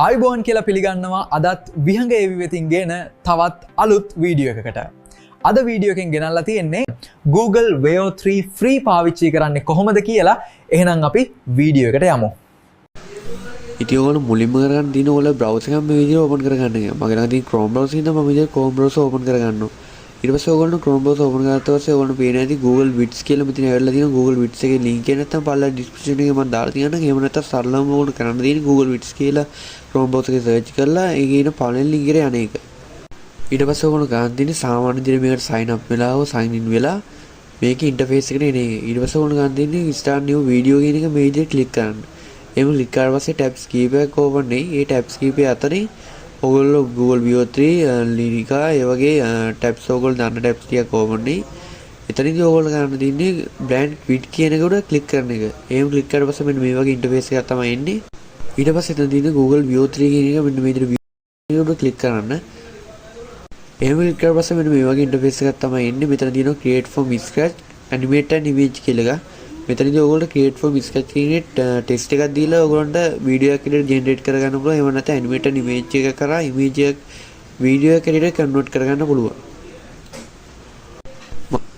ආයුබෝවන් කියලා පිළිගන්නවා අදත් විහඟ ඒවි වෙතින් ගෙන තවත් අලුත් වීඩියෝ එකකට. අද වීඩියෝ එකෙන් ගෙනල්ලා තියෙන්නේ Google Veo 3 free පාවිච්චි කරන්නේ කොහොමද කියලා. එහෙනම් අපි වීඩියෝ එකට යමු. ඉතින් ඔයගොල්ලෝ මුලින්ම කරගන්න තියෙන ඔයගොල්ලෝ බ්‍රවුසර් එකක් මේ විදිහට ඕපන් කරගන්න එක. මගේ ළඟ තියෙන Chrome browser හින්දා මම විදිහට Chrome browser open කරගන්නවා. ඊට පස්සේ ඔයගොල්ලෝ Chrome browser open කරගත්ත පස්සේ ඔයගොල්ලෝ පේන ඇති Google Vids කියලා මෙතන ඇවිල්ලා තියෙනවා. Google Vids එකේ link එක නැත්තම් පල්ලා description එකේ මම දාලා තියන්නම්. එහෙම නැත්තම් සරලවම ඔයගොල්ලෝ කරන්න තියෙන්නේ Google Vids කියලා Chrome browser එකේ search කරලා ඒකේ ඉන පළවෙනි link එකට යන එක. ඊට පස්සේ ඔයගොල්ලෝ කරන්න තියෙන්නේ සාමාන්‍ය විදිහට මේකට sign up වෙලා හෝ sign in වෙලා මේකේ ඉන්ටර්ෆේස් එකට එන එක. ඊට පස්සේ ඔයගොල්ලෝ කරන්න තියෙන්නේ start new video කියන එක මේ විදිහට ක්ලික් කරන්න. එහෙම ක්ලික් කරාට පස්සේ ටැබ්ස් කීපයක් ඕපන් වෙයි. ඒ ටැබ්ස් කීපය අතරින් ඔයගොල්ලෝ Google Veo 3, Lyrica ඒ වගේ ටැබ්ස් ඔයගොල්ලෝ දන්න ටැබ්ස් ටිකක් ඕපන් වෙයි. එතනදී ඔයගොල්ලෝ කරන්න තියෙන්නේ බ්ලැන්ක් විඩ් කියන එක උඩ ක්ලික් කරන එක. එහෙම ක්ලික් කරාට පස්සේ මෙන්න මේ වගේ ඉන්ටර්ෆේස් එකක් තමයි එන්නේ. ඊට පස්සේ එතන තියෙන Google Veo 3 කියන එක මෙන්න මේ විදිහට උඩ ක්ලික් කරන්න. එහෙම ක්ලික් කරාට පස්සේ මෙන්න මේ වගේ ඉන්ටර්ෆේස් එකක් තමයි එන්නේ. මෙතන තියෙනවා create from scratch, animate and image කියලා එකක්. මෙතනදී ඔයගොල්ලෝ create from scratch කියන ටෙක්ස්ට් එකක් දීලා ඔයගොල්ලන්ට වීඩියෝ එකක් විදිහට ජෙනරේට් කරගන්න පුළුවන්. එහෙම නැත්නම් ඇනිමේට් ඇන්ඩ් ඉමේජ් එක කරා ඉමේජ් එකක් වීඩියෝ එකක් විදිහට කන්වර්ට් කරගන්න පුළුවන්.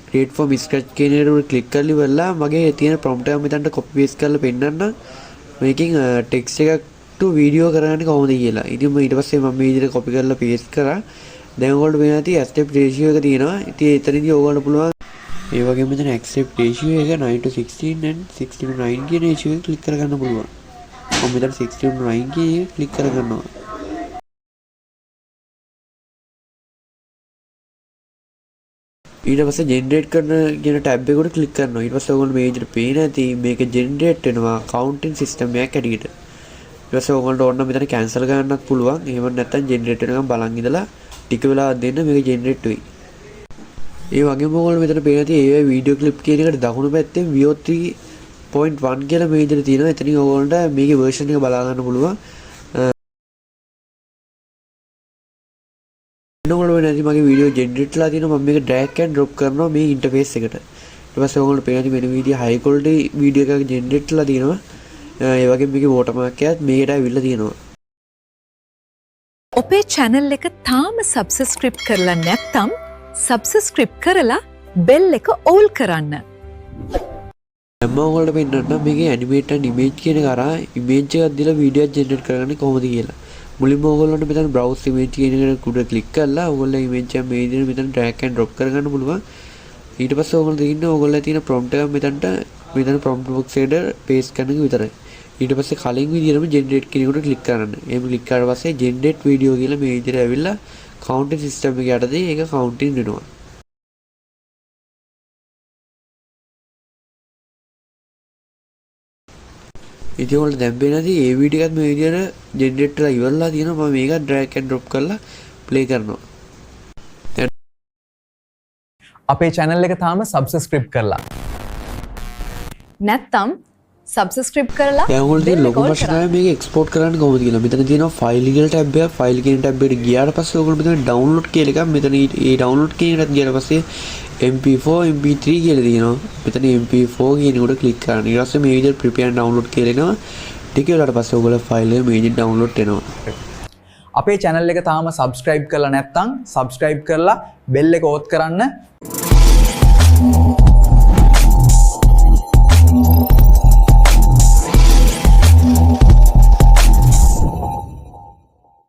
Create from scratch කියන එකට උඩ ක්ලික් කරලා ඉවරලා මගේ තියෙන ප්‍රොම්ප්ට් එක මෙතනට කොපි පේස්ට් කරලා පෙන්නන්න. මේකෙන් ටෙක්ස්ට් එකක් ටු වීඩියෝ කරගන්නේ කොහොමද කියලා. ඉතින් මම ඊට පස්සේ මම මේ විදිහට කොපි කරලා පේස්ට් කරා. දැන් ඔයගොල්ලෝ පේනවා ඇති ඇස්පෙක්ට් රේෂියෝ එක තියෙනවා. ඉතින් එතනදී ඔයගොල්ලෝ පුළුවන් ඒ වගේම මෙතන aspect ratio එක 9:16 and 16:9 කියන ratio එක ක්ලික් කරගන්න පුළුවන්. මම මෙතන 16:9 කියන එක ක්ලික් කරගන්නවා. ඊට පස්සේ ජෙනරේට් කරන කියන ටැබ් එක උඩ ක්ලික් කරනවා. ඊට පස්සේ ඔයගොල්ලෝ මේ විදිහට පේන ඇති මේක ජෙනරේට් වෙනවා කවුන්ටින් සිස්ටම් එකක් හැටියට. ඊට පස්සේ ඔයගොල්ලන්ට ඕන නම් මෙතන කැන්සල් කරන්නත් පුළුවන්. එහෙම නැත්නම් ජෙනරේට් වෙනකම් බලන් ඉඳලා ටික වෙලාවක් දෙන්න මේක ජෙනරේට් වෙයි. ඒ වගේම ඔයගොල්ලෝ මෙතන පේන ඇති AI video clip කියන එකට දකුණු පැත්තෙන් Veo 3.1 කියලා මේ විදිහට තියෙනවා. එතනින් ඔයගොල්ලන්ට මේකේ වර්ෂන් එක බලා ගන්න පුළුවන්. ඔයගොල්ලෝ වෙන ඇති මගේ වීඩියෝ ජෙනරේට් වෙලා තියෙනවා. මම මේක ඩ්‍රැග් ඇන්ඩ් ඩ්‍රොප් කරනවා මේ ඉන්ටර්ෆේස් එකට. ඊට පස්සේ ඔයගොල්ලෝ පේන ඇති මෙන්න මේ විදිහේ හයි ක්වොලිටි වීඩියෝ එකක් ජෙනරේට් වෙලා තියෙනවා. ඒ වගේම මේකේ වෝටර්මාර්ක් එකත් මේකට ඇවිල්ලා තියෙනවා. ඔපේ චැනල් එක තාම සබ්ස්ක්‍රයිබ් කරලා නැත්නම් සබ්ස්ක්‍රයිබ් කරලා බෙල් එක ඕල් කරන්න. දැන් මම ඔයාලට පෙන්නන්නම් මේකේ ඇනිමේට් ඇන්ඩ් ඉමේජ් කියන එක අරන් ඉමේජ් එකක් දීලා වීඩියෝ එකක් ජෙනරේට් කරගන්නේ කොහොමද කියලා. මුලින්ම ඔයගොල්ලන්ට මෙතන බ්‍රවුස් ඉමේජ් කියන එකට උඩ ක්ලික් කරලා ඔයගොල්ලෝ ඉමේජ් එක මේ විදිහට මෙතන ඩ්‍රැග් ඇන්ඩ් ඩ්‍රොප් කරගන්න පුළුවන්. ඊට පස්සේ ඔයගොල්ලෝ දෙන්න ඔයගොල්ලෝ තියෙන ප්‍රොම්ප්ට් එක මෙතනට මෙතන ප්‍රොම්ප්ට් බොක්ස් එකට පේස්ට් කරන එක විතරයි. ඊට පස්සේ කලින් විදිහටම ජෙනරේට් කියන එකට ක්ලික් කරන්න. එහෙම ක්ලික් කරාට පස්සේ ජෙනරේට් වීඩියෝ කියලා මේ විදිහට ඇවිල්ලා කවුන්ටින් සිස්ටම් එක යටතේ ඒක කවුන්ටින් වෙනවා. ඉතින් ඔයාලට දැන් පේනවා ඇති ඒ වීඩියෝ එකත් මේ විදිහට ජෙනරේට් වෙලා ඉවරලා තියෙනවා. මම මේක ඩ්‍රැග් ඇන්ඩ් ඩ්‍රොප් කරලා ප්ලේ කරනවා. අපේ channel එක තාම සබ්ස්ක්‍රයිබ් කරලා නැත්නම් සබ්ස්ක්‍රයිබ් කරලා දැන් ඔයාලට තියෙන බෙල් එක ලොකු ඕල් ප්‍රශ්නය කරන්න. මේක එක්ස්පෝර්ට් කරන්න කොහොමද කියලා. මෙතන තියෙනවා ෆයිල් කියලා ටැබ් එකක්. ෆයිල් කියන ටැබ් එකට ගියාට පස්සේ ඔයගොල්ලෝ මෙතන ඩවුන්ලෝඩ් කියලා එකක් මෙතන ඒ ඩවුන්ලෝඩ් කියන එකටත් ගියාට පස්සේ MP4 MP3 කියලා තියෙනවා. මෙතන MP4 කියන එකට ක්ලික් කරන්න. ඊට පස්සේ මේ විදිහට prepare and download කියලා එනවා. ටික වෙලාවට පස්සේ ඔයගොල්ලෝ ෆයිල් එක මේ විදිහට ඩවුන්ලෝඩ් වෙනවා. අපේ channel එක තාම සබ්ස්ක්‍රයිබ් කරලා නැත්නම් සබ්ස්ක්‍රයිබ් කරලා බෙල් එක ඕන් කරන්න.